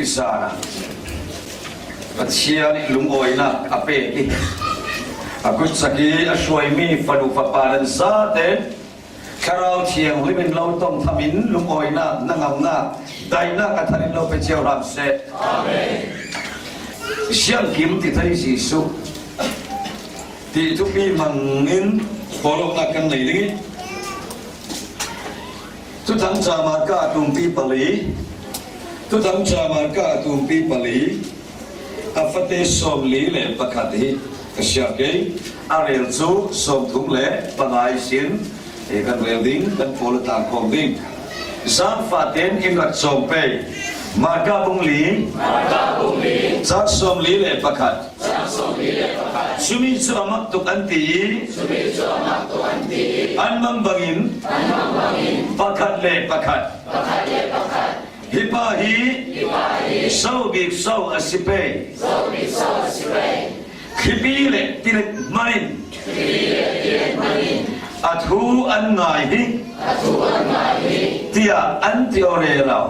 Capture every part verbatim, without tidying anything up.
Sana Pathian i lungawinak a pek i a kutsak i a hruaimi fanu fapa nan zate Thlarau Thianghlim in lo tong thamin lungawinak, nangamnak, daihnak a thanin lo pe cio hram seh. Amen. Siangkim ti thei Jesuh ti thupi hmangin pawlawknak kan nei ding i Thuthang ca Marka a tumpi pali, Thuthang ca Marka a tumpi pali, a fate sawmli le pakhat hi ka siar kei, a rel cu sawmthum le panga ihsin hi kan rel ding, kan pawl a tangkhawm ding. Zangfah tein in rak cawng pei. Marka bung li, Marka bung li, cak sawmli le pakhat. Cumi cu a mak tuk an ti i, an mang bangin pakhat le pakhat. Hi pa hi so bik so a si pei. Thlipi le tilet hmanin a thu an ngai hi, tiah an ti aw rero.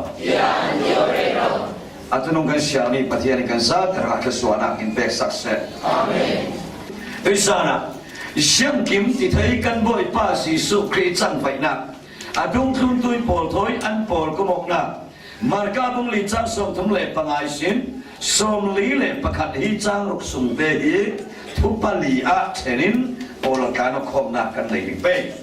A tunung kan siarmi Pathian in kan zate rak thluasuahnak in peksak seh. Amen. Tuisan ah, siangkim ti thei kan Bawipa Jesuh Khrih cangvaihnak a dungthluntu i pawl thawi an pawl kumawknak, Marka bung li cang sawmthum le panga ihsin sawmli le pakhat hi cang ruk sungte hi thu pali ah ṭhenin pawl a tlan awkhawmnak kan nei ding pei.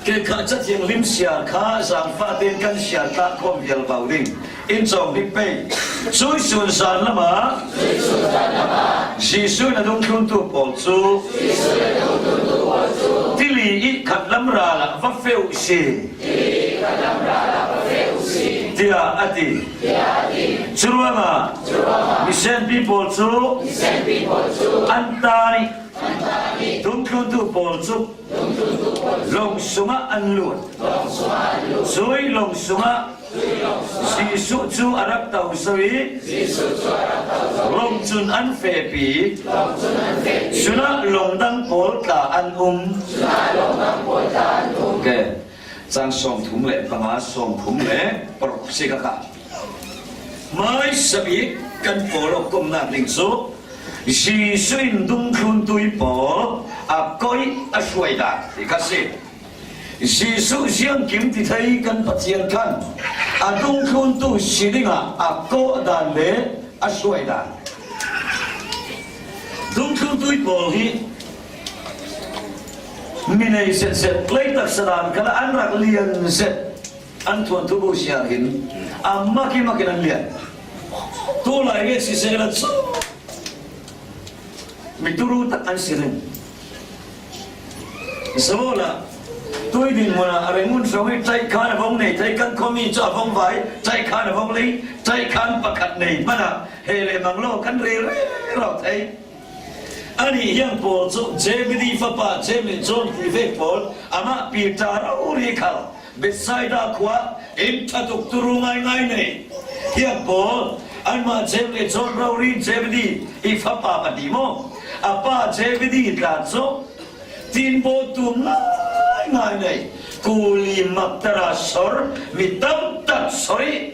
Kei kha Cathianghlim siar kha zangfah tein kan siar tah khawm vial bau ding in cawng ding pei. Cuih sun zan lamah Jesuh in a dungthluntu pawl cu tili i khat lam ral ah va feh uh si, tiah a ti. Curuangah misenpi pawl cu an tan i dungthluntu pawl cu lawng sungah an lut. Cuih lawng sungah Jesuh cu a rak to zo i lawng cun an fehpi. Cunah lawng dang pawl tla an um. Ke, cang sawmthum le panga, sawmthum le paruk si ka kha. Hmaisa bik kan pawl awk komnak ding cu Jesuh in dungthluntu i pawl a koih a hruai dan ti kha si. Jesuh siangkim ti thei kan Pathian khan a dungthluntu si dingah a kawh dan le a hruai dan. Dungthluntu i pawl hi mi nei zetzet, lei taksa dan khalah an rak lian zet. An thuanthu bu siar hin a mak i mak in an lian. Tulai ve siseh la cu mi turu tak an si ring. Sabola tui din muna a ring mun song i taih khan a vong nei thei, kan khomi cu a vong vai taih khan a vong lei, taih khan pakhat nei hmana he le mang lo kan rel rero thei. Anih hiang pawl cu Zebedi fapa James le John ti ve pawl, amah Peter rori khal Bethsaida khua in ṭha tuk turu ngaingai nei. Hiang pawl, anmah James le John rori Zebedi i fapa pahnih maw? A pa Zebedi tla cu tinbaw tum ngaingai nei. Kuli maktara sor, mi tamtak sor i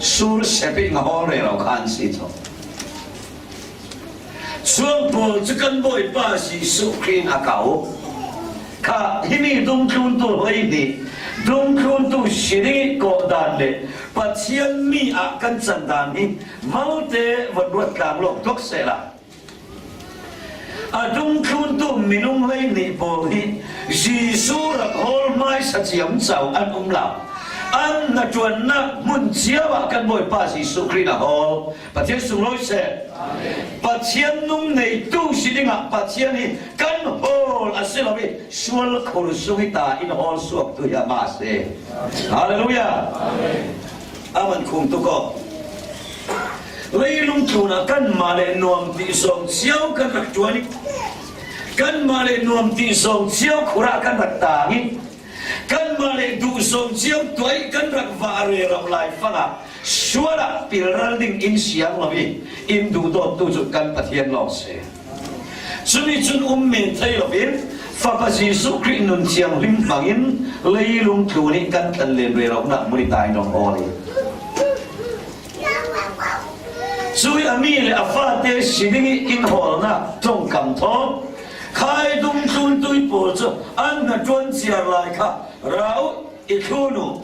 sur sep i ngahawl rero kha an si cu. Cuang pawl cu kan Bawipa Jesuh Khrih in a kau. Kha himi dungthluntu hleihnih, dungthluntu si ding i kawh dan le Pathian mi ah kan can dan hi malte von ruat tlang lawng tuak sehla. A dungthluntu minung hleihnih pawl hi Jesuh rak hawl hmaisa ciamco an um lo. An hnaṭuannak hmun cio ah kan Bawipa Jesuh Khrih in a hawl. Pathian sunglawi seh. Pathian nung neitu si dingah Pathian hi kan hawl a si lo i sual khur sung i ta in hawl suaktu hi amah a si. Hallelujah. A man khung tuk aw. Leilung tlunah kanmah le nuam tih zawng cio kan rak ṭuan i kanmah le nuam tih zawng cio khur ah kan rak tang i kanmah le duh zawng cio tuah i kan rak vah rero lai fangah sual ah pilral ding in siang lo i in duhdawttu cu kan Pathian lawng si. Cumi cun um men thei loin Fapa Jesuh Khrih nun thianghlim hmangin leilung tlun i kan tlanlen reronak mun i tai nong aw i Mi le a fate si ding i in hawlna ṭawngkam thaw. Khai dungthluntu i pawl chu an hnaṭuan ciar lai kha ra uh, i thlun uh.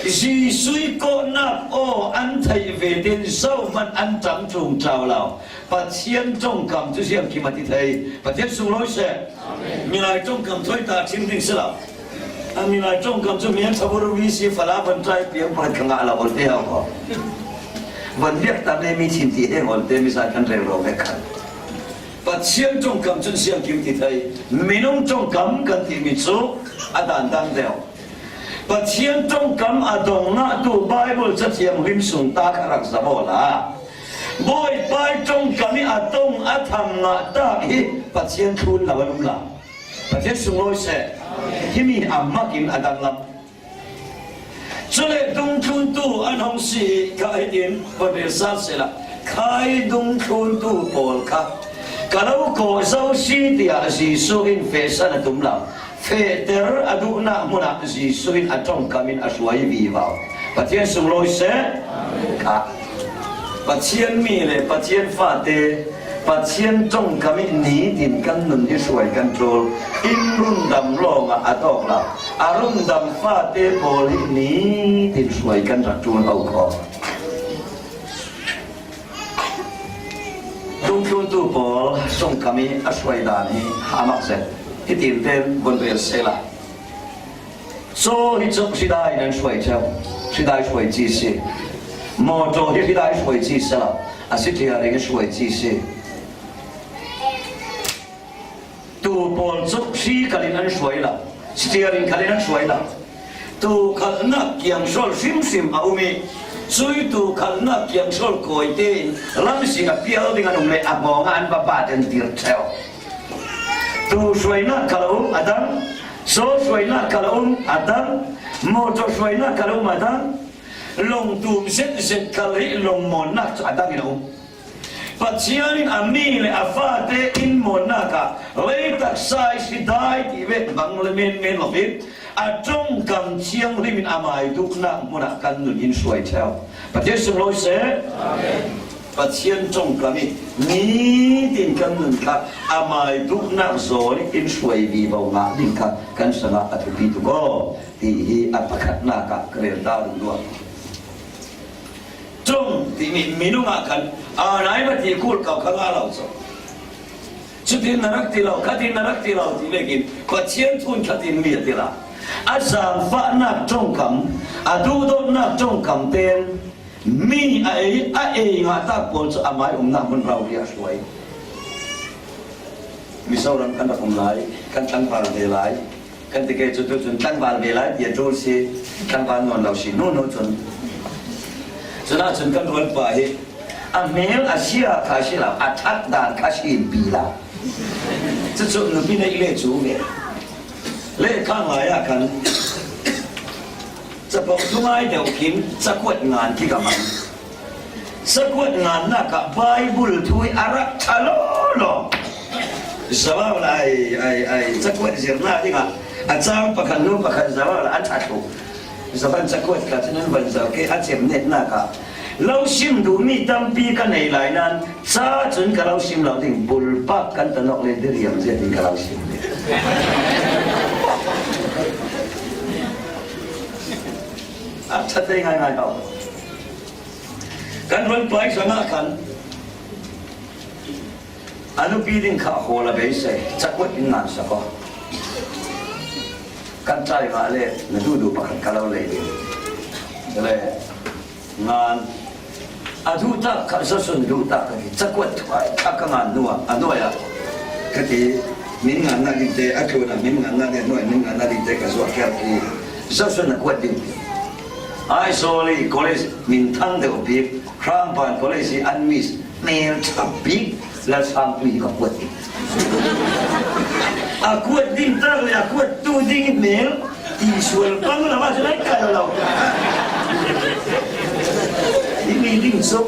Jesuh i kawhnak aw an theih ve tein zohman an ṭam ṭung ṭau lo. Pathian ṭawngkam cu siangkim a ti thei. Pathian sunglawi seh. Milai ṭawngkam thawi ta ṭhim ding si lo. A milai ṭawngkam cu mi an ṭha bur V C Fala van ṭai piang pakhat ka ngah lo, awlte hau kho. Van biak tam le mi thin ti heng awlte mi zat kan rel rawh vek khan. Pathian ṭawngkam cun siangkim ti thei. Minung ṭawngkam kan timi cu a dan dang deuh. Pathian ṭawngkam a dong ngahtu Baibal Cathiang hlim sung ta kha rak zam aw la. Bawipa ṭawngkam i a tong a tham ngah tak hi Pathian thlun lo an um la. Pathian sunglawi seh. Himi a makin a danglam. Cule dungthluntu an hong si kha hitin va rel sal sehla, khai dungthluntu pawl kha ka lo kawh zo si, tiah Jesuh in fehsan a tum lo. Fehter a duhnak hmunah Jesuh in a ṭawngkam in a hruai vivo. Pathian sunglawi seh. Kha Pathian mi le Pathian fate, Pathian ṭawngkam i nitin kan nun i hruai kan ṭul. In rundam lawngah a tawk lo. A rundam fate pawl hi nitin hruai kan rak ṭul ho kho. Dungthluntu pawl ṭawngkam i a hruai dan hi a mak zet. Hitin ten von rel sehla. Chaw hi cu hridai in an hruai ṭheu. Hridai hruai ci si. Mawṭaw hi hridai hruai ci si lo. A sitiaring hruai ci si. Tu pawl cu hri khalin an hruai lo. Sitiaring khalin an hruai lo. Tu khalhnak kiangsual hrimhrim a um i, cui tu khalhnak kiangsual kawite in lamsing a pial ding an um le a hmawngah an va bat an dir ṭheu. Tu hruainak kha lo um a dang, chaw hruainak kha lo um a dang, mawṭaw hruainak kha lo um a dang, lawng tum zetzet khal hi lawng mawnnak cu a dang in a um. Pathian in a mi le a fate in mawnnak ah leitaksa i hridai ti ve bang le menmen lo in a ṭawngkam thianghlim in a mai duknak hmunah kan nun in hruai ṭheu. Pathian sunglawi seh. Amen. Pathian ṭawngkam i nitin kan nun kha a mai duknak zawn in hruai vivo ngah ding kha kan hrangah a thupi tuk aw ti hi a pakhatnak ah ka rel ta duhduah. Ṭawng timi minung ah khan a nai va ti kul kau kha ngah lo cu. Cutin na rak ti lo, khatin na rak ti lo ti vekin Pathian thu in khatin mi a ti lo. A zaangfahnak ṭawngkam, a duhdawtnak ṭawngkam ten mi a ei, a ei ngah tak pawl cu amai umnak hmun rori a hruai. Mizoram kan rak um lai, kan tlangval ve lai. Kan ti ke cu tu cun tlangval ve lai ti a ṭul si, tlangval nawn lo si, nu nu cun. Cun ahcun kan rualpa hi a hmel a sia kha si lo, a ṭhat dan kha si in pi lo. Cucu nupi neih le cu ve. Le kha ngai ah khan capo thungai deuh khin cakuat ngan khi ka mang. Cakuat ngannak ah Baibal thu hi a rak ṭha lawlaw. Zavau la ai, ai, ai, cakuat zirnak dingah a cang pakhat hnu pakhat zavau la an ṭha thluh. Zaban cakuat kha cun an van zau ke a cem netnak ah lo sim duhmi tampi ka nei lai nan ca cun ka lo sim lo ding, bulpak kan tanawk le diriam zia ding ka lo sim ding. A ṭha te ngaingai hau. Kan rualpa i hrangah khan a nupi ding kha hawl a beisei, cakuat in ngan sak aw. Kan ṭai ngah le na duhduh pakhat ka lo lei ding. Le ngan a duhtak kha zasun duhtak ka ti, cakuat thuai kha ka ngan hnuah a nuai ah ka ti, min ngannak dingte a tlunah min ngannak ding a nuai min ngannak dingte ka zuah kher ki zasun a kuat ding. Aizawl i college min thang deuh bik Hrangpan College hi an miss hmel ṭha bik Lalsangpi hi ka kuat ding. A kuat ding tak le a kuat tu ding i hmel ti sual pang lo ah cun an kal lo. Himi ding cu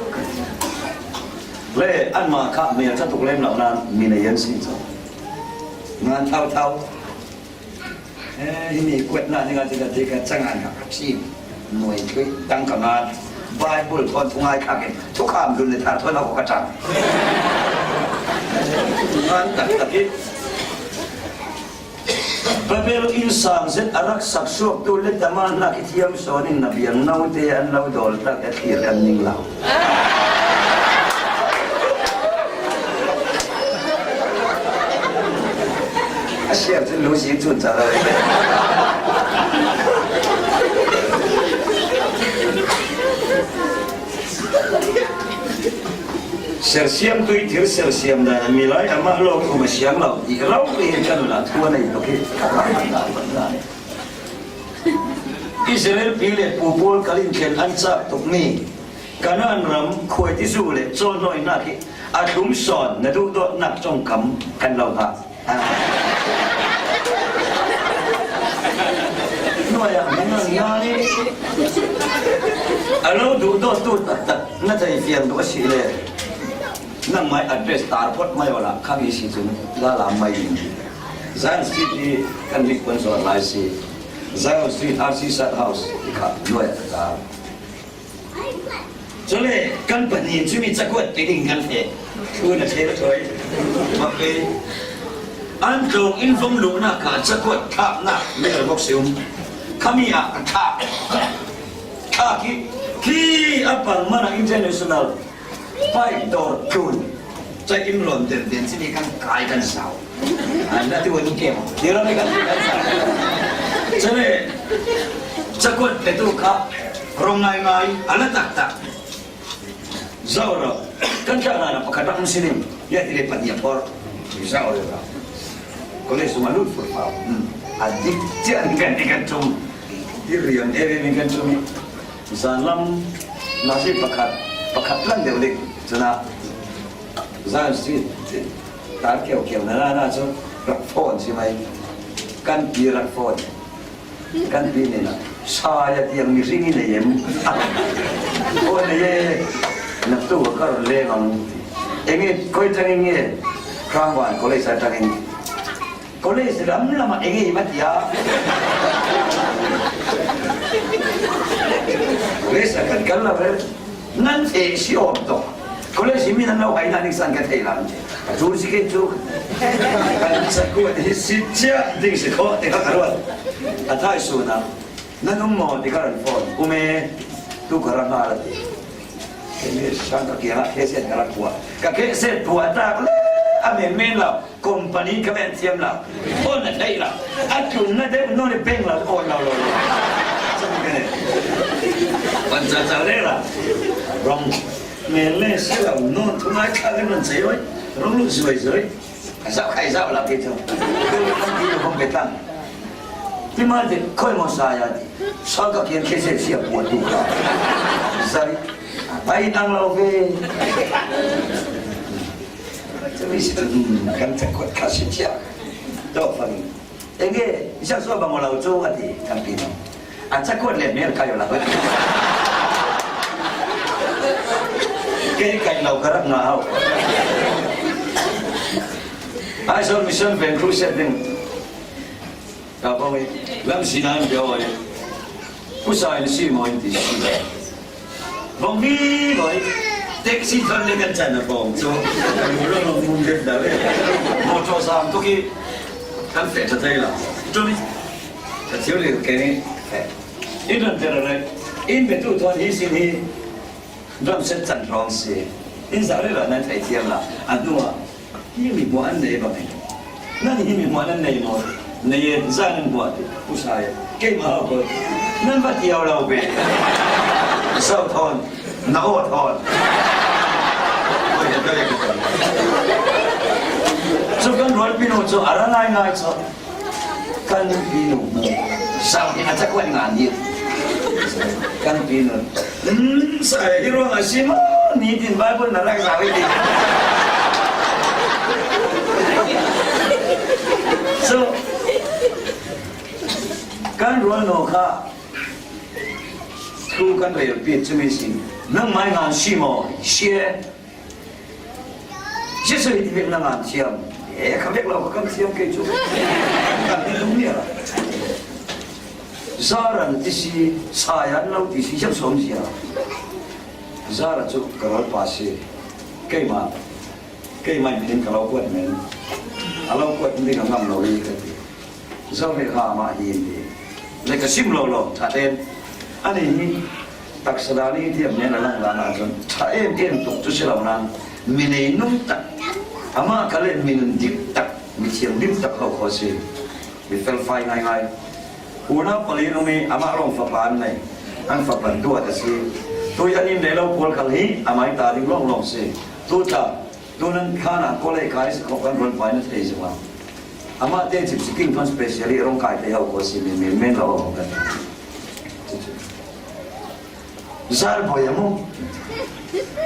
le anmah kha hmel ṭha tuk lem lo nan mi nei an si cu ngan thauthau. Eh, himi kuatnak dingah ti ka ti ka cangan ka sim nuai thui tang ka ngat. Bible thawn thungai khakin thukham dun le thar thawn a ko ka tang. Ngan tak tak i. Babel in sang zet a rak sak suaktu le Tamar hnak i thiam sawn in na biang note an lo dawl tak a thlir kan ning lo. A siar cun lu si cun ca lo. Sersiam tui thil sersiam dan a milai amah lawm um a siang lo ti rauh hi kan la thu a nei tuk hi. Israel pi le pu pawl kal in khen an cak tukmi Kanaan ram khuaitizu le cawlhnawinak hi a thlum sawn na duhdawtnak cawngkam kan lo hngak. Nuai ah mi ngan ngan i a lo duhdawttu taktak na thei fiang duh a si le nangmai address tar phawt mai awla khami si cun lala mai in Zion Street hi kan mikuan zuar lai si. Zion Street R C Sat House i kha nuai a ka. Cule kan pahnih in cumi cakuat pe ding kan feh. Thu na thei thoi. Ma pe. An tlawng in vom luhnak kha cakuat thlaknak mel bawk si um. Khami ah a thlak. Thlak hi khi a pang mana international pipe dawr tlun. Cai in rawn den den cumi kan kai kan sau. An na ti wani ke mo. Ti ram kan kan sa. Chale. Chakot petu kha rong ngai ngai ala tak tak. Zau ro. Kan ta na pakhat rak sining. Ya ti le pat ya por. Zau ro. College suma lut for pau. A dik chian kan ti kan tum. Ti riam ere ni kan tum. Zan lam na si pakhat pakhat lang deuh dik. Chuna Zan si. Tar keu keu na na na chu rak phone si mai. Kan pi rak phone. Kan pi ni na. Sa ya tiang mi ring i nei em. O nei e. Na tu ka kar le ngang. Enge koi tang enge. Krang wan ko le sa tang enge. College lam lam ah enge i ma tia. College a kan kal lo rel. Nan feh si awm tawh. College hi mi nan lo hai na ding san ka thei lam. Ka tu si ke tu. Kan sa ku ni si chia ding si kho te ka ruat. A thai su na. Nan um maw ti ka ran phone. Um e. Tu ka ran ha la ti. Kei sang ka kiang a kheset ka rak puah. Ka kheset puah tak le a men men lo. Company ka men thiam lo. Awn a theih lo. A tlung na deuh nawn i peng lo. Awn lo lo lo. Pan ca ca le la. Rong. Men le si lo. Nawn thungai kha le man sei oi. Rong lu zoi zoi. Ka zau khai zau lo ke tu. Kan ti lo hong pe tang. Ti ma ti khoi mo sa ya ti. Sa ka kian kheset sia puah tu ka. Zai. Bai tang lo ve. Cumi si tu, kan cakuat kha si cia. Dawh fang. Enge, i sak suah bang aw lo cu a ti, kan pi no. A cakuat le mel kai aw lo. Kei kai lo ka rak nga au. Ai sawn mission ven crusade ding. Ka bawng i lam sinan bia aw i. Pusa in si maw in ti si. Bawng vivo i. Taxi thon le kan can a bawng cu. Kan mu lo lo mu det da le. Motor sam tu ki. Kan feh ta tai la. Tu ni. Ka thiu le ke ni. In ran te ra le. In be tu thon hi sin hi. Ram set can rawng si. In za le la nan thai thiam la. A hnu ah. Hi mi hmuah an nei bang hi. Nan hi mi hmuah nan nei maw? Nei e, zan an hmuah ti, pusa e. Keimah hau ko. Nan va ti aw lo ve. Sau thawn. Na aw thawn. Oi, ka le ka thawn. Cu kan rualpi nu cu a ra ngai ngai cu. Kan pi nu. Sau hi a cak wan ngan hi. Kan pi nu. Hmm, sa hi ruang a si maw? Nitin Bible na rak zau i ti. So, kan rual no kha thu kan rel pi cumi sin. Nang mai ngan si maw? Si e. Jesuh hi ti vek na ngan thiam. E, kha vek lo ka kan thiam kei cu. Kan ti lung nia. Zaran ti si, sayan lo ti si, siam sawm zia. Zara chu ka rawlpa si. Keimah, keimah in ka lo kuat men. A lo kuat ding a ngam lo hi ka ti. Zo ve kha mah hi ti. Le ka sim lo lo, ṭha ten. Ani hi, taksa dan hi ti a men a lang dan a chun. Ṭha em em tuk chu si lo nan. Mi nei nung tak. Amah ka le mi nun dik tak. Mi thiang dik tak ho kho si. Mi fel fai ngai ngai. Unau pali nung hi, amah lawng fapa an nei. An fapa duat a si. Tui an in nei lo pawl khal hi, amah ta ding lawng lawng si. Tu ta, tu nan khan a kawlei kai si khop kan ron pai na thei si ma. Amah te chip si king ton specially rong kai te ho ko si mi mi men lo ho kan. Zal boy amu.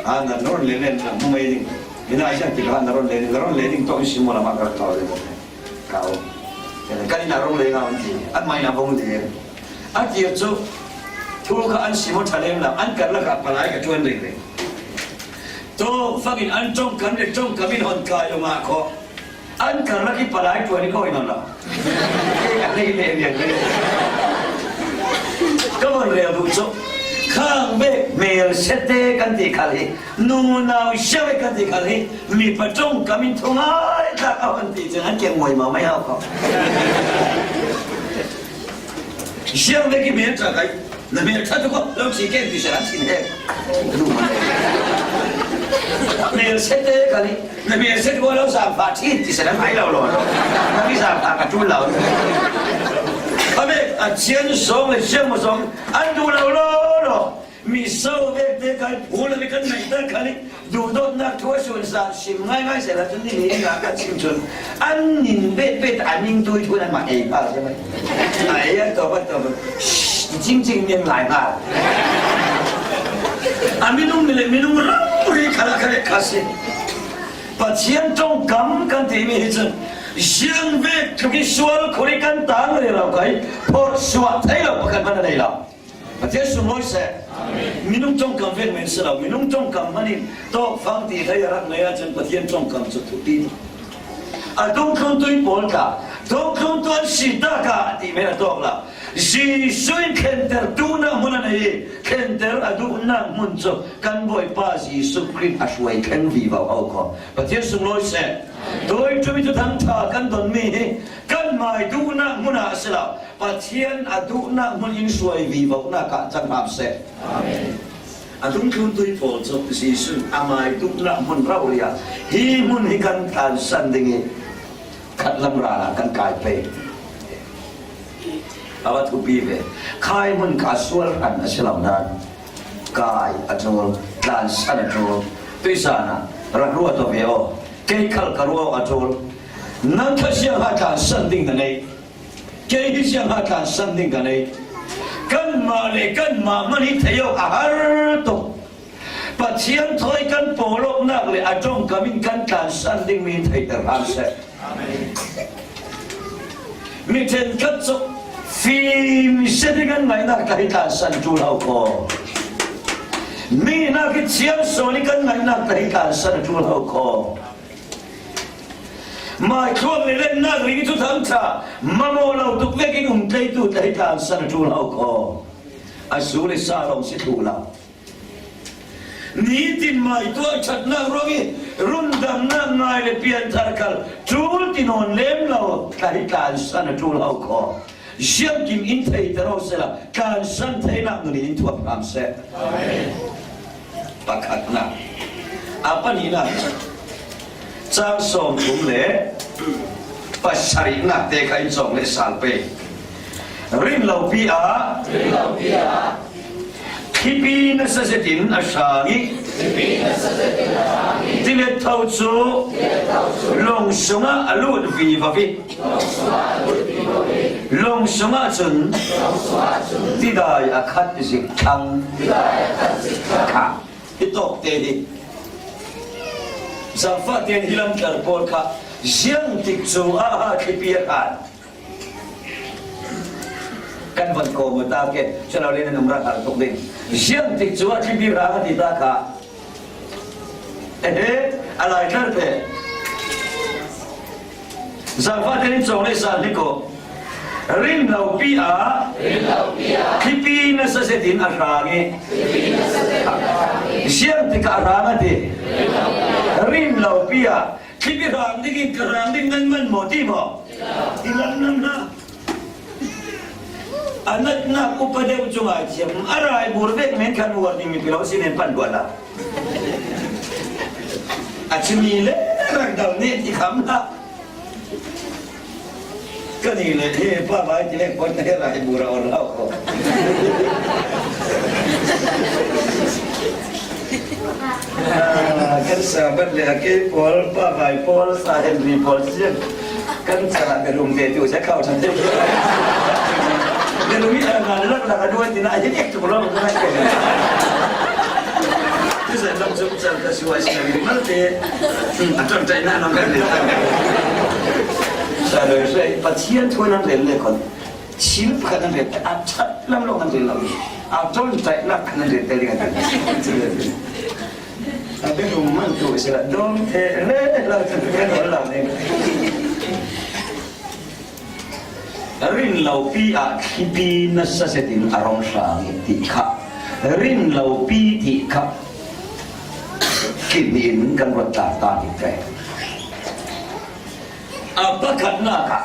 A na ron le nen na mu mai ding. Mina ai jan ti ka na ron le nen, na ron le ding to si mo la ma ka ta le. Kau. Kan ina rong le nga ti. An mai na bong ti. A ti chu. Thu kha an si mo tha lem la. An kar la ka palai ka tuan reng reng. To fangin an ṭawngkam le ṭawngkam in hon kai lo ma kho. An kar la ki palai tuan ni ko in la. Ka nei le le le. Ka von rel du chu. Khang be mel sete kan ti khal hi. Nunau sia ve kan ti khal hi. Mi pa ṭawngkam in thu ngai tak a hon ti chang an keng ngoi ma mai hau ko. Siang ve ki mel ṭha kai. Na mel ṭha tu ko lo si ke ti sa an sin he. Mel sete kan hi. Na mel sete ko lo sa pa ti ti sa an ai lo lo. Na mi sa pa ka tu lo. Ka me a chian song le siang mo song an du lo lo lo. Mi so vek te kai phul a mi kan ngai ta khali. Duhdawtnak thu a suan sa sim ngai ngai sela chun ni ni nga ka chim chun. An nin bet bet a ning tui thu nan ma ei pa se mai. A ei a to ba to ba. Ching ching ning lai nga. A minung mi le minung ram ri khala khala kha se. Pathian ṭawngkam kan ti mi hi chun. Siang vek thu ki sual khuri kan tang le lo kai. Phor suak thei lo pakhat man a nei lo. Pathian sunglawi seh. Amen. Minung ṭawngkam vek men si lo. Minung ṭawngkam hmanin tawkfang ti thei a rak nei a chun Pathian ṭawngkam chu thupi. A dungthluntu i pawl ta. Dungthluntu an si ta ka a ti men a tawk la. Jesuh in thlenter duhnak hmun a nei. Thlenter a duhnak hmun chu kan Bawipa Jesuh Khrih a hruai thleng vivo ho kho. Pathian sunglawi seh. Amen. Tuiṭum i Thuthang ṭha kan don mi hi kan mai duhnak hmun ah a si lo. Pathian a duhnak hmun in hruai vivonak ah cang hram seh. Amen. A dungthluntu i pawl cu Jesuh a mai duhnak hmun rauh ria hi hmun hi kan tlansan ding i khatlam ral ah kan kai pei. A va thupi ve. Khai hmun kha sual hran a si lo nan kai a ṭul, tlansan a ṭul. Tuisan ah rak ruat aw ve aw. Kei khal ka ruat a ṭul. Nan kha siang ha tlansan ding na nei. Kei hi siang ha tlansan ding ka nei. Kanmah le kanmah hman hi thei awk a har tuk. Pathian thawi kan pawlawknak le a ṭawngkam in kan tlansan ding mi theihter hram seh. Mi ṭhenkhat cu fim sia ding an ngaihnak tla hi tlansan ṭul ho kho. Mi nak hi thiam sawn hi kan ngaihnak tla hi tlansan ṭul ho kho. Maithluak le lennak ring i Thuthang ṭha mamawh lo tuk vekin um tleitu tla hi tlansan a ṭul ho kho. A zu le sa lawng si thluh lo. Nitin mai tuah ṭhatnak ruangih rundamnak ngai le pianthar khal ṭul ti nawn lem lo tla hi tlansan a ṭul ho kho. Ziangkim in theihter aw sehla tlansan theinak nun in in thuak hram seh. Amen. Pakhatnak. A panihnak cang sawmthum le pasarihnak te kha in cawng le sal pei. Rin lopi ah, rin lopi ah, thlipi nasa zetin a hrang i, thlipi nasa zetin a hrang i, tilet tho cu, tilet tho cu, lung sungah a lut vivo i, lung sungah cun tidai a khat zik thlang kha. Hi tawk te hi. Zangfah tein hi lamtlar pawl kha ziang tik cu a ha thlipi a hran. Kan van kawm ta ke, calo le nan um rak har tuk ding. Ziang tik cu a thlipi hran a ti ta kha. Ehe, a lai tlar ve. Zangfah tein cawng le sal hi ko. Rin lopi ah, rin lopi ah, thlipi nasa zetin a hrang i, thlipi nasa zetin a hrang i, Siang tikah rang a ti. Rin lopi ah, thlipi rang dingin ka rang ding nan man maw ti maw? I lam nam hna. A natnak upa deuh cu ngai thiam. A rai bur vek men khan warning mipi lo si men pan duan a. A chimi le rak dal nih ti kham hlah. Kan i le he pa vai ti le kon he rai bur a on hau ko. Ah, kan sa bat le a ke pawl, pa vai pawl, sa Henry pawl sian. Kan sa biarum te tu sa khau chan te. Biarum i a na lak lak a duan ti na a hi ek tu lo ko na ke. Tu sa lam sum sa ka suai sa ni mal te. Hmm, a ton tai na na kan ni. Sa doi sai Pathian thu nan rel le kon. Thil pakhat nan rel, a ṭhat lam lo nan rel lo. A ṭawnṭaihnak kha nan rel tel ding a ti. A biarum man tu si la dawm te le lo tu kan ol lo ning. Rin lopi ah thlipi nasa zetin a rong hlang i ti kha. Rin lopi ti kha. Kin in kan ruat ta ta ti te. A pakhatnak ah,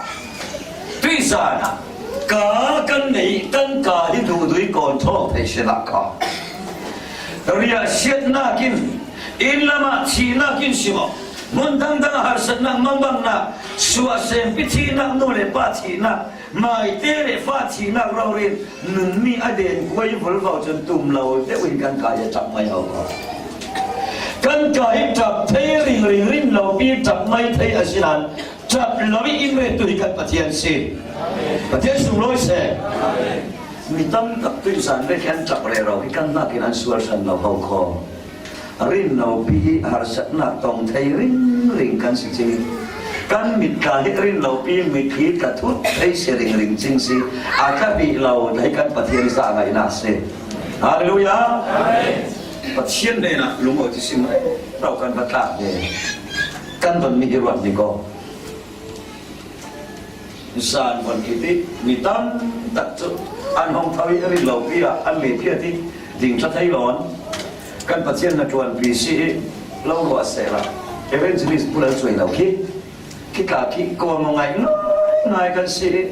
tuizan ah, ka kan neih, kan ka hi duhdui kawn thawk thei si nak kha. Riahsiatnak in, inn lam ah thihnak in si maw, hmun dangdang ah harsatnak, mangbangnak, suahsempi thihnak, nu le pa thihnak, maite le fa thihnak rori in nunmi a den kuai vulvo cun tum lo deuh in kan ka hi a ṭap mai ho ko. Kan ka hi ṭap thei ringring, rin lopi ṭap mai thei a si nan ṭap lo i in retu hi kan Pathian si. Pathian sunglawi seh. Mi tam tak tuizan ve khi an ṭap rero hi kan hnakin an sual hran lo ho ko. Rin lopi hi harsatnak tong thei ringring kan si cing. Kan mit tla hi rin lopi mit hi tla thut thei si ringring cing si. A tla bih lo tla hi kan Pathian za ngaihnak si. Hallelujah. Amen. Pathian hnenah lungawiti si mai rau kan va tlak ve. Kan don mi hi ruat ni ko. Zan von kip i mi tam tak cu an hong tho i rin lopi ah an le phiat i ding ṭha thei lawn. Kan Pathian na ṭuanpi si i lo ruah sehla evangelist pulal cuai lo khi khika khi kawl maw ngai ngai ngai kan si i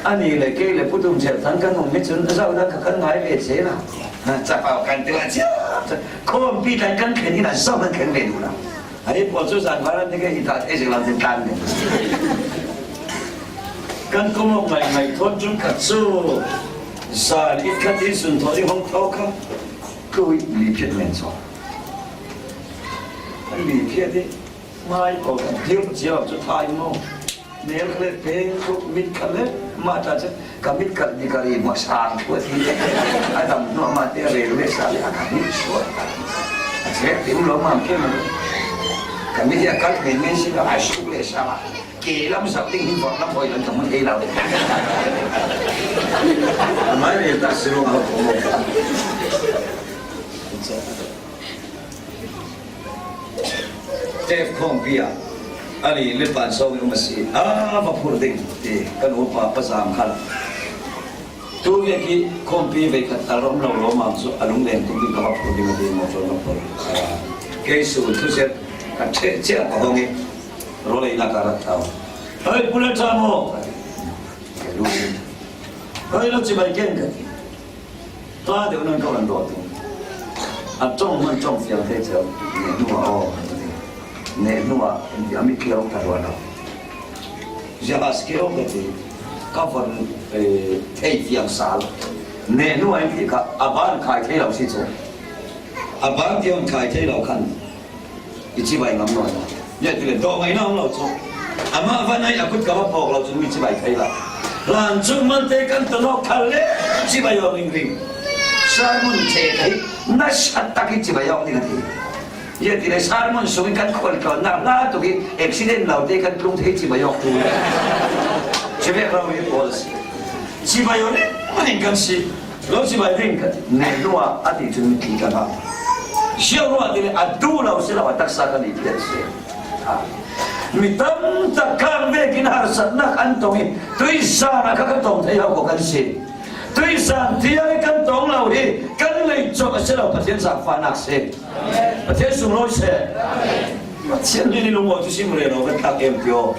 ani le kei le putum ṭhial thang kan hung mi cun zohnak kha kan ngai ve cena. Capau kan ti ah cia khawmpi kan kan thlen in a zoh kan thlen ve duh lo. Hei pawl cu zan varan dik i tat e zinglam zin tlan ding. Kan kum awk ngaingai thawn cun khat cu zan i khat i sun thawn i hong thaw kha tu i li phiat men chaw. An li phiat i mai pawl kan dir cia cu thai maw. Mel khat le peng tuk mit khat le mah ta cun ka mit kal ni ka ri maw sang khua ti a dam hnuah mah te rel le sa le a ka mit suak. A chek tim lo mam ke ma. Ka mit a kal men men si lo a suk le sa ma. Ke lam zau ding hin vawk lam hoi lam ka mun hei lo. A mai rel ta si lo a ko mo. Tef khawmpi ah a li le pan sawng in um a si. A va phur ding ti kan upa pa zam khan. Tu vek hi khawmpi vei khat tal rom lo lo mam cu a lunglen tuk ding ka va phur ding a ti maw, ka va phur. Kei su thuzet ka ṭheh cia ka hong i rawl einak ka rak tau. Hei, pule ṭha maw? Hei, lo cibai ken ka ti. Tla deuh nan ko an dawt. A ṭong man ṭong fiang thei ceu. Neh hnu ah aw. Neh hnu ah a mit kio ka ruat lo. Ziah a si kio ka ti. Ka von, eh, thei fiang sal. Neh hnu ah in ti kha a ban khai thei lo si cu. A ban ti on khai thei lo khan. I cibai ngam nawn lo. Ziah ti le dawh ngaihna um lo cu. Amah van ai a kut ka va phawk lo cun mi cibai thei lo. Hlan cung man te kan ton awk khal le cibai awk ringring. Sermon che ka hi nasa tak i cibai awk ding a ti. Ziah ti le sermon sung i kan khual tlawnnak hna tuk i accident lo te kan tlung thei cibai awk tu. Ci vek lo i pawl a si. Cibai awk ringring kan si. Lo si bai ding ka ti. Neh hnu ah a ti cun mitthli ka hau. Ziah ruah ti le a duh lo si lo, a taksa kan i phiat si. Ha. Mi tam tak kang vekin harsatnak an tong i tuizan ah kha ka tong thei ho ko kan si. Tuizan tiang kan tawng lo hi, kan lei cawk a si lo, Pathian zaangfahnak si. Pathian sunglawi seh. Pathian nih ni lungawi cu sim rero kan tlak em tio.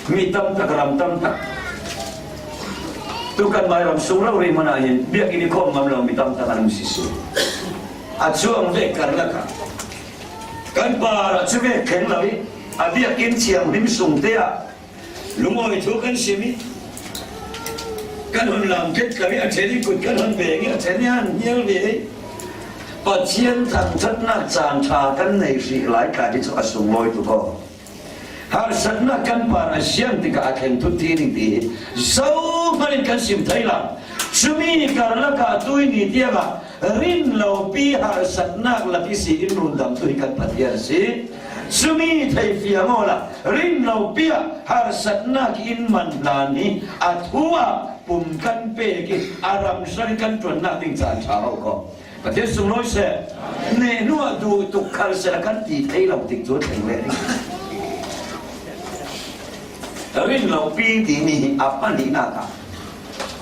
Mi tam tak, ram tam tak. Tu kan mai ram sung rori hmanh ah hin biakinn i khawm ngam lo mi tam tak an um sisi. A cuang ve karlak ah kan par a cu ve kheng lo i a biakinn thianghlim sung te ah lungawi thu kan sim i kan hun lam khet lo i a ṭhen i kut kan hun beng i a ṭhen i an hnial ve i Pathian thangṭhatnak caan ṭha kan nei hrih lai tla hi cu a sunglawi tuk aw. Harsatnak kan par a siang tikah a thleng thut ti ding ti hi zohman in kan sim thei lo. Cumi karlak ah tuihni tiangah rin lopi harsatnak lak ihsi in rundamtu hi kan Pathian a si. Cumi theifiang awla rin lopi ah harsatnak in man hlan hi a thu ah pum kan pek i a ramsar i kan ṭuannak ding caan ṭha ho ko. Pathian sunglawi seh. Neh hnu ah duh tuk khal seh la kan ti thei lo tik cu thleng leh ding. Rin lopi timi hi a pahnihnak ah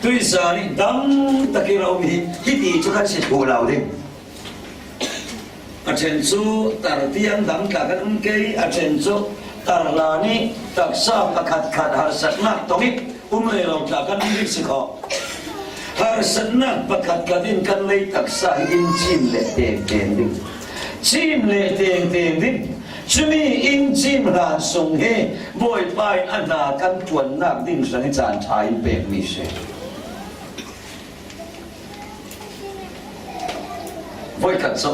tuizan i dang tak i romi hi hiti cu kan si thluh lo ding. A ṭhen cu tar tiang dang tla kan um kei, a ṭhen cu tar hlan i taksa pakhatkhat harsatnak tong i um rero tla kan um ding si kho. Harsatnak pakhatkhat in kan lei taksa hi in cim leh tengteng ding. Cim leh tengteng ding. Cumi in cim hlan sung hi Bawipa in a hna kan ṭuannak ding hrang i caan ṭha in pekmi si. Voikhat cu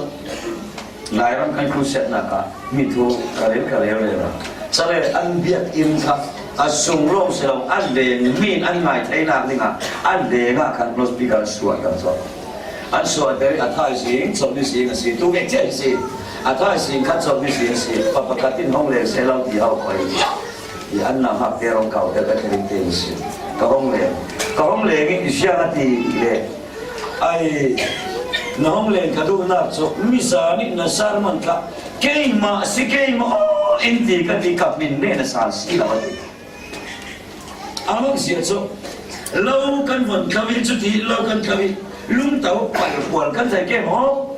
Lairam kan khusiatnak ah mi thu ka rel, ka rel rero. Cale an biakinn kha a sung lawng si lo, an leng mi in an ngai theinak dingah an leng ah khan loudspeaker an suah kan cu. An suahter i a thaizing chawlhni sing a si, tu vek cia a si. A thaizing khat chawlhni sing a si, pa pakhat in hong leng seh lo ti ho koi. I an nam hak te rong kau te ka thil te si. Ka hong leng. Ka hong leng i ziang a ti le. Ai, na hong leng ka duhnak cu mizan nih na sermon kha keimah si keimah aw in ti ka ti, ka hmin nih na san si lo a ti. A mak zia cu lo kan von thlo i cuti lo kan thlo i lungto palhual kan thei ke maw?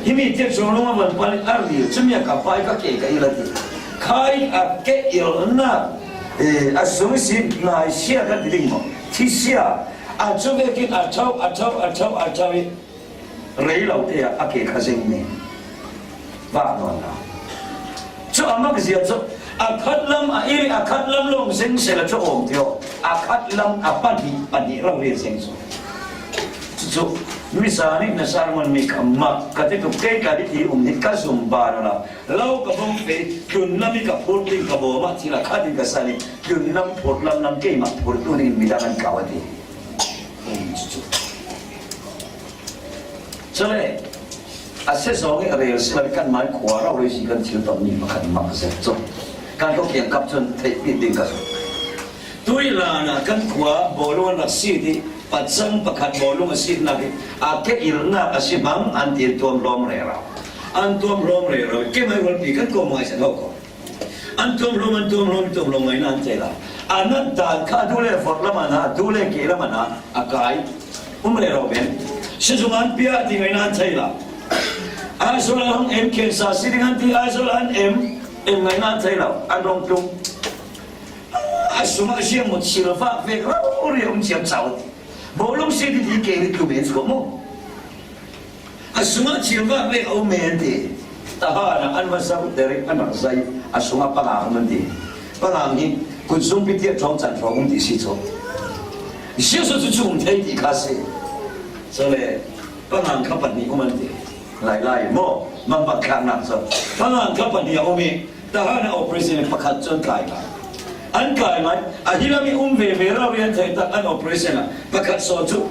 Himi tiah cu lung a von pal i a ril cumi a ka pai ka ke ka il a ti. Khai a ke ilnak, eh, a sung i sin ngai sia kan ti ding maw? Thi sia a cu vekin a tho, a tho, a tho, a tho i rei lo te ah a ke kha zeng men. Vah nawn lo. Cu a mak zia cu a khat lam a ir i a khat lam lawng zeng seh la cu awm tio. A khat lam a pahnih, pahnih lo ve zeng cu. Cucu mizan nih na sermon mi kha mak ka ti tuk kei ka ti ti um hi ka zum ban lo. Lo ka bawm fe tlun lam i ka phur ding ka bawm ah thil a khat in ka san i tlun lam phur lam lam keimah phur tu ning midang an kau a ti. Cucu. Cule a sezawng i a rel si lo i kan mai khua rau rei si kan thil tawh mi pakhat mak zet cu kan ko kiangkap cun theihpih ding ka zong. Tuih hlan ah kan khua bawlung an rak si ti, pacang pakhat bawlung a sinak i a ke ilnak a si hmang an ti tuam hlawm rero. An tuam hlawm rero i keimah i rualpi kan ko mai sen ho ko. An tuam hlawm, an tuam hlawm, tuam hlawm ngaihna an thei lo. A nat dan kha a du le forh lam a na, a du le ke lam a na, a kai. Um rero men. Sizung an pia ti ngaihna an thei lo. Aizawl an hong em, cancer si ding an ti, Aizawl an em, em ngaihna an thei lo. An rong tlung. A sungah siang mut silvak vek rori a um ciamco a ti. Bawlung si ti ti ke ri tlu men suak maw? A sungah thil vak vek a um men ti. Tahan ah an va zoh derek an rak zai a sungah pangang um an ti. Pangang hi kutzungpi tiah ṭhawng can ṭhawng um ti si cu. Jesuh cu cung thei ti kha si. Cule pangang kha pahnih um an ti. Lailai maw? Mangbang thlaknak cu pangang kha pahnih a um i Tahan a operation pakhat cu an kai ngai. An kai ngai. A hi lam i um veve rau rian thei tak an operation ah pakhat sawn cu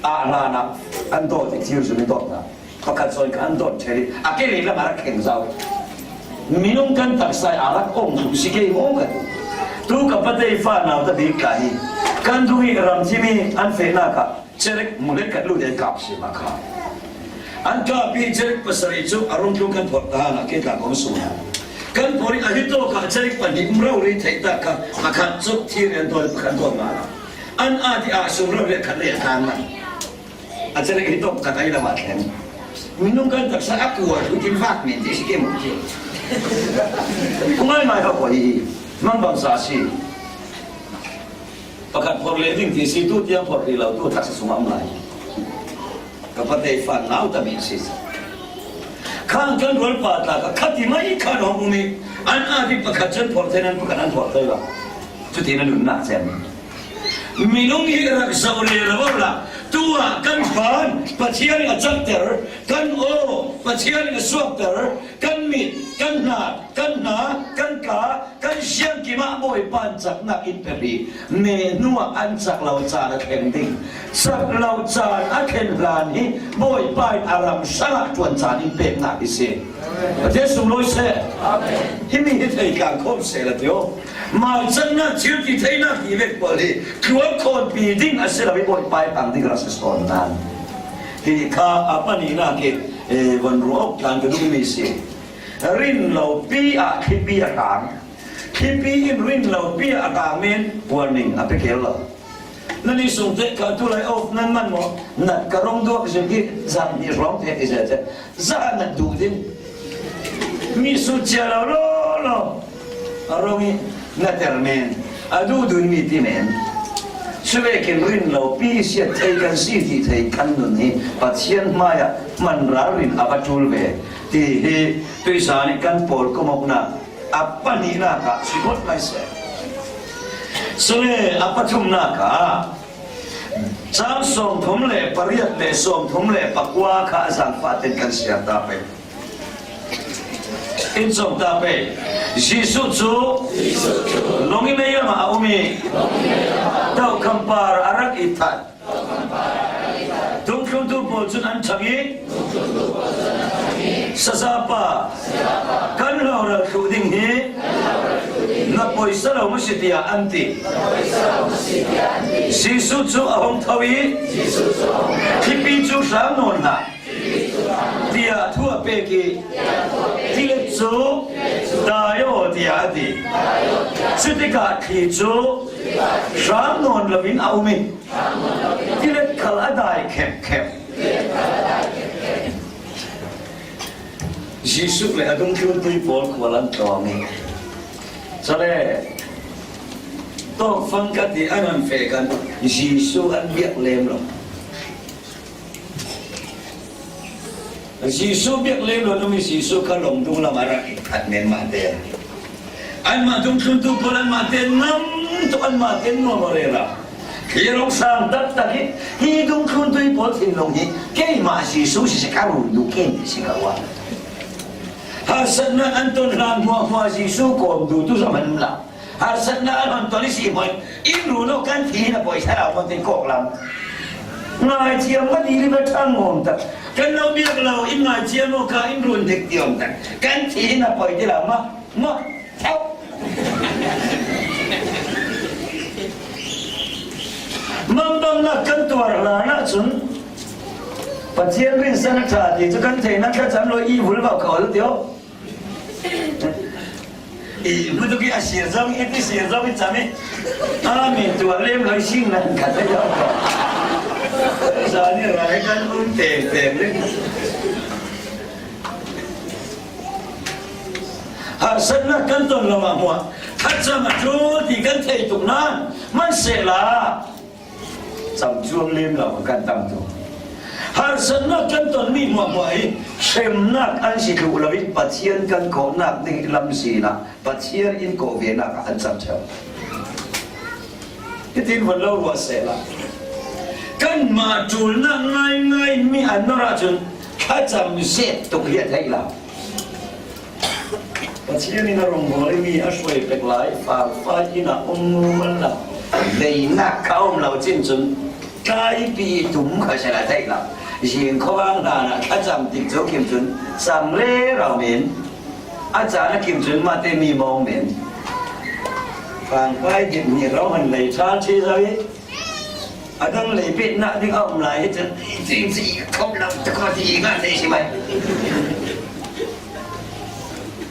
ah hlan ah an dawt i thir cu mi dawt hna. Pakhat sawn kha an dawt ṭheh i a ke lei lam a rak kheng zau. Minung kan taksa i a rak ong tu si ke maw ka ti. Tu ka patei fa nau ta bik ka hi. Kan dung i ram thim i an fehnak ah Cherek mulet khat lut i an kap si ma kha. An kap i cherek pasarih cu a rung tlung kan phorh ta hna ke tla kong sung hna. Kan phorh hi a hi tawk a, a charik pahnih um rau rih theih tak kha, pakhat chu thir en tawi pakhat tawi ngal a. An a ti a sum rau rih khat leh a tang man. A charik hi tawk khat a i la vat thleng. Minung kan taksa a kual hu tin vak men ti si ke mu ti. Ku ngai ngai ha ko hi. Mang bang sa si. Pakhat phorh leh ding ti si tu tiang phorh rih lo tu taksa sung a um lai. Ka pa te fan nau ta min si. Khang kan rual pa ta ka khat i mai khan hong um i. An a ti pakhat chan phorh te nan pakhat an phorh te la. Chu ti na nun na chen. Minung hi rak zau le lo la. Tua kan pan Pathian a chak ter, kan o Pathian a suak ter, kan mit, kan hna, kan hna, kan ka, kan siangkim ah Bawipa in chaknak in pe hi. Meh hnuah an chak lo caan a thleng ding. Chak lo caan a thlen hlan hi Bawipa in a ram sangah ṭuan caan in peknak hi si. Pathian sunglawi seh. Amen. Himi hi thei tlang khawm seh la tio. Maichaknak thil ti theinak ti vek pawl hi thluak khawnpi ding a si lo i Bawipa i pang ding rak si sawn nan. Hi kha a pahnihnak hi, eh, von ruah awk tlan ka duhmi si. Rin lopi ah thlipi a tang. Thlipi in rin lopi ah a tang men warning a pe keel lo. Nan i sung te ka tu lai off nan man maw? Nat ka rong duak zing ki zan ni rong te ti zia te. Za nat duh din. Mi su chia lo lo lo. A rong i na ter men. A duh dun mi ti men. Suvekin rin lopi siat thei kan si ti thei kan nun hi Pathian hmai ah man ral rin a va tul ve. Ti hi tuisa nih kan pawl kumawknak a pahnihnak ah si khawt ngai seh. Sule a pathumnak ah cang sawmthum le pariat le sawmthum le pakua kha a zangfah ten kan siar ta pei. In sawm ta pei. Jesuh cu lung i mei lamah a um i, dohkhampar a rak i that. Dungthluntu pawl cun an ṭhang i, Sazapa, kan hloral thluh ding hi na poisa lo maw si, tiah an ti. Jesuh cu a hung tho i, thlipi cu hrang nawn hlah, tiah thu a pek i, tilet cu dai aw, tiah a ti. Cutikah thli cu hrang nawn loin a um i, tilet khal a dai khemkhem. Jesuh le a dungthluntu pawl khual an tlawng i, cale tawkfang ka ti an an feh kan Jesuh an biak lem lo. Jesuh biak lem lo, numi Jesuh kha lawng dung lam a rak i khat men mah te. Anmah dungthluntu pawl anmah te ngam tuk, anmah te nuam aw rero. Hi rong sang taktak hi, hi dungthluntu pawl thinlung hi keimah Jesuh si ka run duh ken si ka ruah. Harsatnak an ton hlan hmuahhmuah Jesuh kawm duh tu zong an um lo. Harsatnak an hon ton i si hmanh in run aw, kan thi na poi sa lo hmanh tin kawk lam. Ngaithiam ma dih li va ṭhang ngawm tak. Kan lo biak lo in ngaithiam aw ka in run dik tiawm tak. Kan thi na poi ti lo mah. Mah, thauh. Mangbangnak kan tuar hlan ahcun Pathian rinsan a ṭha ti cu kan theinak thlacam lo i vul bau kho tio. I hmutuk i a sir zong i ti sir zong i cam i. A min tuar lem lo i sing nan khat a yau ko. Zan i rai kan um teng teng le. Harsatnak kan ton lo ah hmuah thlacam a ṭul ti kan thei tuk nan man sehla camcuang lem lo kan tam tuk. Harsatnak kan tonmi hmuahhmuah hi hremnak an si thluh lo i Pathian kan kawhnak ding lam sinah Pathian in kawh venak ah an cam ṭheo. Hitin von lo ruah sehla. Kanmah ṭulnak ngaingai mi an nor ahcun thlacam zet tuk hi a theih lo. Pathian in a rung bawl i mi a hruai pek lai, fangfai in a um mumal lo. Leinak kha a um lo cin cun tlaipi tum kha si a theih lo. Zing khuavang hlan ah thlacam tik cu kim cun cam le rau men. A caan a kim cun mahte mi mawng men. Fangfai dip nih rau han lei ṭhan ṭhi zo i a dang lei pehnak ding a um lai hi cun cing ci khop lo te kho ti i ngah te si mai.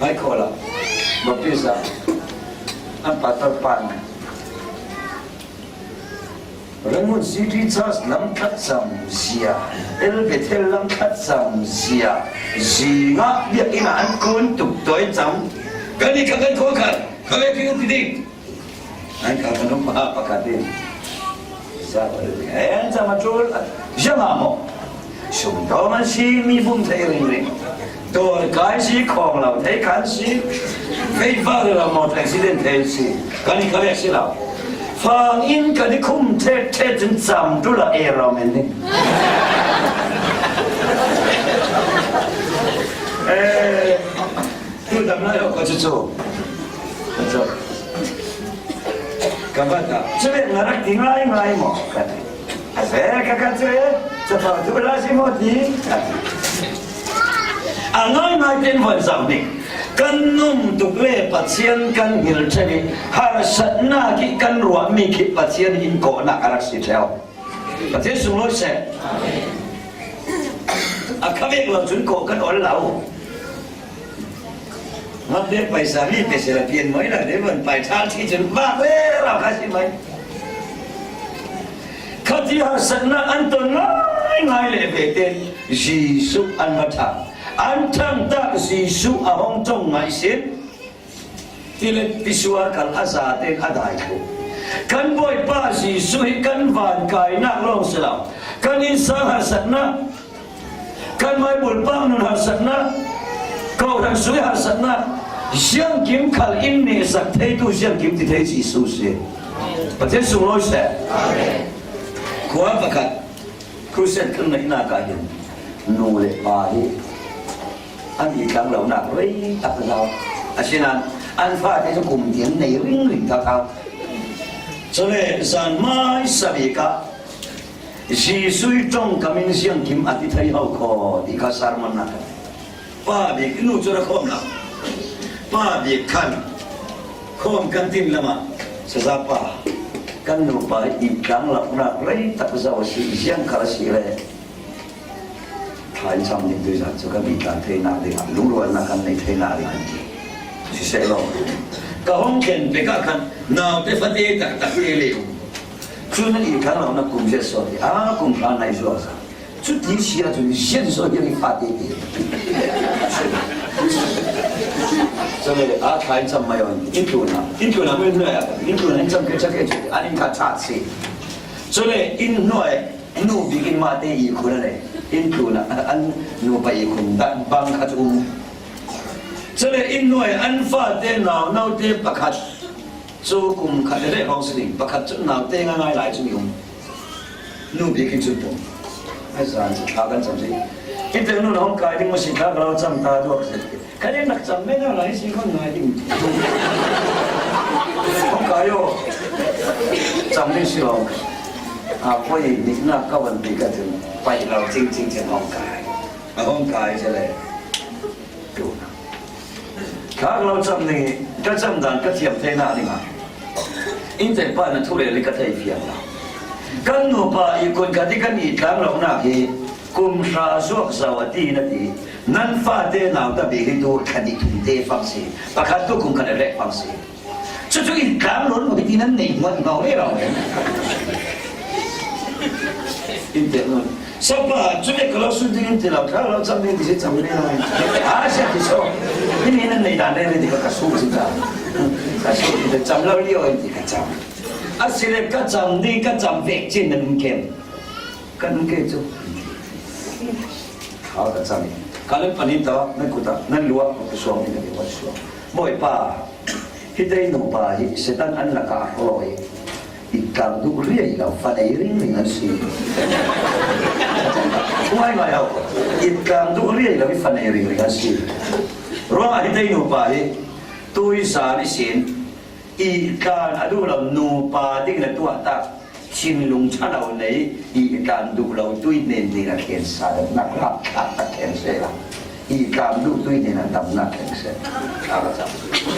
Hai kho lo. Baptist ah, an pastor pan Rangoon City Church lam khat cam zia, El Bethel lam khat cam zia, zi ngah biakinn ah an kun tuk tuai cam. Kan i kha kan khua khat, kha ve khin ti ding. An kha kan um pa pakhat ding. Za ko ding. An cam a tul, zia ma mo. Sumdawm an si, mi bum thei ringring. Dawr kai si, khawng lo thei khan si. Fei vak le lo, motor accident thei si. Kan i kha lek si lo. Fang in kan i khum thet thet cun cam tu la e ro men ni. Eh, tu dam lai lo ko cu cu. Ko cu. Ka va ta. Cu ve nga rak ti ngai ngai maw? Ka ti. A ve ka ka cu e. Cu fa tu la si maw ti. Ka ti. A ngai ngai ten van zau ni. Kan nung tuk le Pathian kan hngilh ṭheu i harsatnak i kan ruahmi khi Pathian in kawhnak a rak si ṭheu. Pathian sunglawi seh. A kha vek lo cun kawh kan ol lo. Ngam dek paisa mi pe sila pian mai la dek man pai thal thi cun vak ve rau kha si mai. Khati harsatnak an ton ngai ngai le ve ten Jesuh an va ṭha. An ṭhangtak Jesuh a hong ṭong ngai sin. Ti le ti sual kal a zaten a dai thluh. Kan Bawipa Jesuh hi kan van kainak lawng si lo. Kan innsang harsatnak, kan maibul pang nun harsatnak, kohhran sui harsatnak, ziangkim khal in nehsak theitu ziangkim ti thei Jesuh si. Pathian sunglawi seh. Khua pakhat, Crusade kan neihnak ah hin nu le pa hi an i tlang lonak rei tak a zau. Asinain an fate cu kum tin nei ringring thau thau. Cule zan hmaisa bik ah Jesuh ṭongkam in ziangkim a ti thei ho kho ti kha sermon nak. Pa bik, nu cu ra khawm lo. Pa bik khan khawm kan tin lamah, Cazapa, kan nupa i tlang lonak rei tak zo a si, ziang khal a si le. Thla in cam ding tuizan cu kan i tlang theinak dingah lungrualnak kan nei theinak ding an ti. Siseh law, ka hong thlen pek ah khan naute fate taktak te le um. Cu nan i tlang lonak kum zet sawh ti a kum hra nai zuak zang. Cuti si ahcun zian so hi ri fate ti. Cule a thla in cam mai on in tlun ah, in tlun ah min hnuai ah, in tlun ah in cam ke cak ke cu an in kha ṭha si. Cule in hnuai nu bik in mah te i khun a nei. In tlun ah an nupa i khun bang kha cu um. Cule in hnuai an fate nau naute pakhat cu kum khat le reh hrawng si ding, pakhat cu naute ngaingai lai cu i um. Nu bik in cun pum. A zan cu thla kan cam si. Hite nu na hong kai ding maw si, thla ka lo cam ta tuak si. Ka le nak cam me na lai si khan ngai ding. Hong kai aw. Cam ding si lo. A poi nih na ka van pi ka cun pai lo cing cing cin hong kai. A hong kai si le. Tlun. Thla ka lo cam ding i ka cam dan ka thiam theinak dingah innte pa na thu rel i ka thei fiang lo. Kan nupa i kun khat i kan i tlang lonak hi kum hra zuak zo a ti na ti. Nan fate nauta bik hi tu thla nih thum te fang si. Pakhat tu kum khat a rek fang si. Cucu i tlang lo nu hi ti nan nei hmuanh hmau rero. In tek nun. Sapa, cu le ka lo sun ding in ti lo, ka lo cam ding ti si cam le lo. A sia ti so. Himi nan nei dan le le ti ka ka su si ta. Ka su ti cam lo lio in ti ka cam. A si le ka cam ding ka cam vek cin nan um kem. Kan um ke cu. Kha ka cam. Ka le panin ta, nan kuta, nan luak, ka suang ni ka ti wa suang. Bawipa. Hi tei nupa hi Satan an lakah a hrawh i, i tlang duh riai lo, fa nei ringring an si. Ngaingai lo, i tlang duh riai lo i fa nei ringring an si. Ruangah hi tei nupa hi tuizan ihsin i tlan a duh lo nupa ding le tuahtak thinlung ṭha lo nei i tlan duh lo tui hnen hnenah khensa deuhnak hlah thlak tak khen sehla i tlan duh tui hnenah damnak khen seh.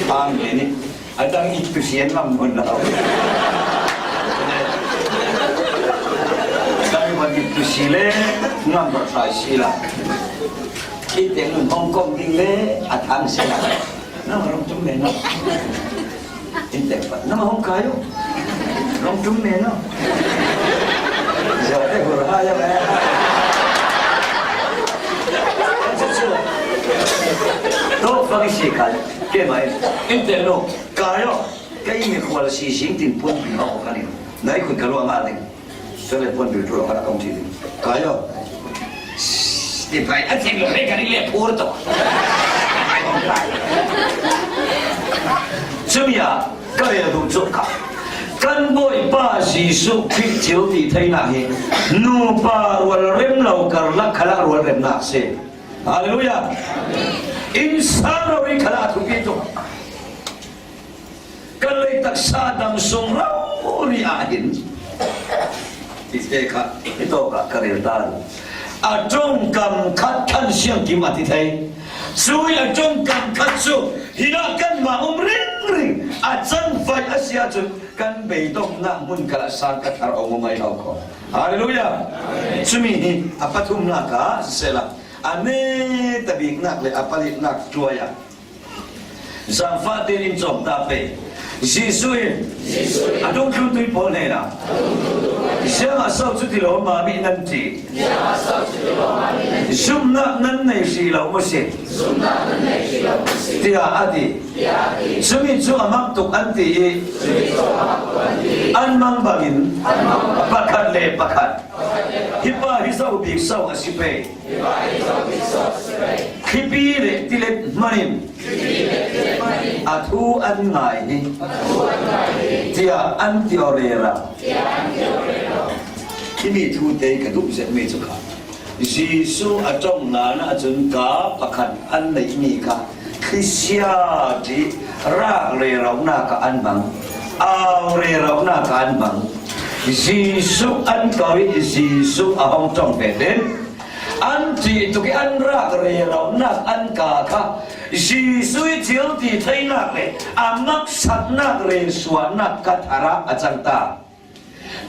Amen. A dang i tusi an ngam nawn lo. Dang i tusi le ngam rawt lai si la. Khiteng nun hong kom ding le a thang sehla. Nama rong tum mena. Intek pa. Nama hong kayo. Rong tum mena. Jate hur ha ya me. To pagi si kal. Ke mai. Intek no. Kayo. Kei mi kual si sing tin pun bi ho kani. Nai kun kalua ma ding. Sele pon bi tu ka kong ti. Kayo. Ti pai a ting lo he kari le pur to. Chumi a ka rel duh chu kha. Kan Bawipa Jesuh Khrih thiltitheinak hi nupa rualrem lo karlak khalah rualremnak a si. Halleluiah. Innsang rori khalah a thupi tuk. Kan lei taksa dam sung rori ah hin, tite kha, hitawk ah ka rel ta. A ṭongkam khat khan siangkim a ti thei. Cui a ṭongkam khat cu hinah kanmah um ringring a cangfai a si ahcun kan beidongnak hmun khalah sang ka thar a um aw mai lo ko. Halleluiah. Cumi hi a pathumnak ah sisehla, a netabiknak le a palinak tuai ah Zangfah tein in cawm ta pei. Jesuh in a dungthluntu pawl hnenah, "Ziangah so cuti lawmmam i nan ṭih? Zumhnak nan nei hrih lo maw si?" tiah a ti. Cumi cu a mang tuk an ti i an mang bangin pakhat le pakhat, "Hi pa hi zo bik so a si pei. Khripi le tilet hmanh in a thu an ngai hi," tiah an ti aw rero. Himi thu te ka duh zetmi cu kha, Jesuh a ṭong hlan ahcun ka pakhat an neihmi kha khrisia ṭih rak reronak ah an hmang, au reronak ah an hmang. Jesuh an ko i Jesuh a hong ṭong ve tein an ṭih tuk i an rak reronak an ka kha Jesuh i thiltitheinak le a maksaknak relsuahnak ka thar ah a cang ta.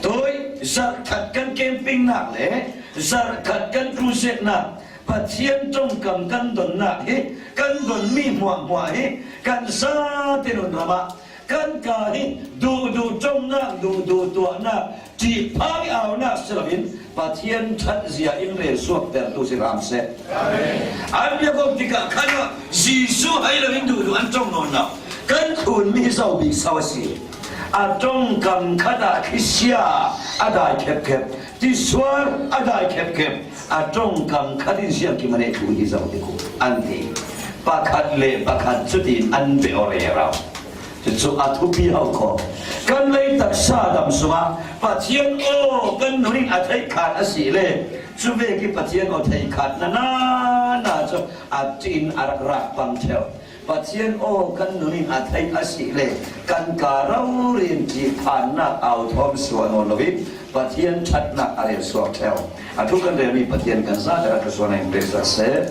Tawi zarhkhat kan campingnak le zarhkhat kan crusade-nak, Pathian ṭongkam kan donnak hi, kan donmi hmuahhmuah hi kan zate nunram ah kan ka hi duhduh ṭongnak, duhduh tuahnak, ṭihphang i aunak si loin Pathian ṭhatzia in relsuaktertu si hram seh. An biak awk tikah khan Jesuh hai loin duhduh an ṭong nawn lo. Kan khunmi hi zo bik so a si. A ṭongkam khat ah khrisia a dai khepkhep, tisuar a dai khepkhep, a ṭongkam khat in siangkim a neih thu hi zo ti ku an ti. Pakhat le pakhat cutin an beh aw rero. Cucu a thupi hau kho. Kan lei taksa dam sungah Pathian aw kan nun in a theih khat a si le, cu vek i Pathian aw theih khat na na na cu a ṭih in a rak rak pang ṭheu. Pathian aw kan nun in a theih a si le, kan ka rori in ṭihphannak au thawm suah nawn lo in Pathian ṭhatnak a rel suak ṭheu. A thu kan relmi Pathian kan zate rak ka suan in peksak seh.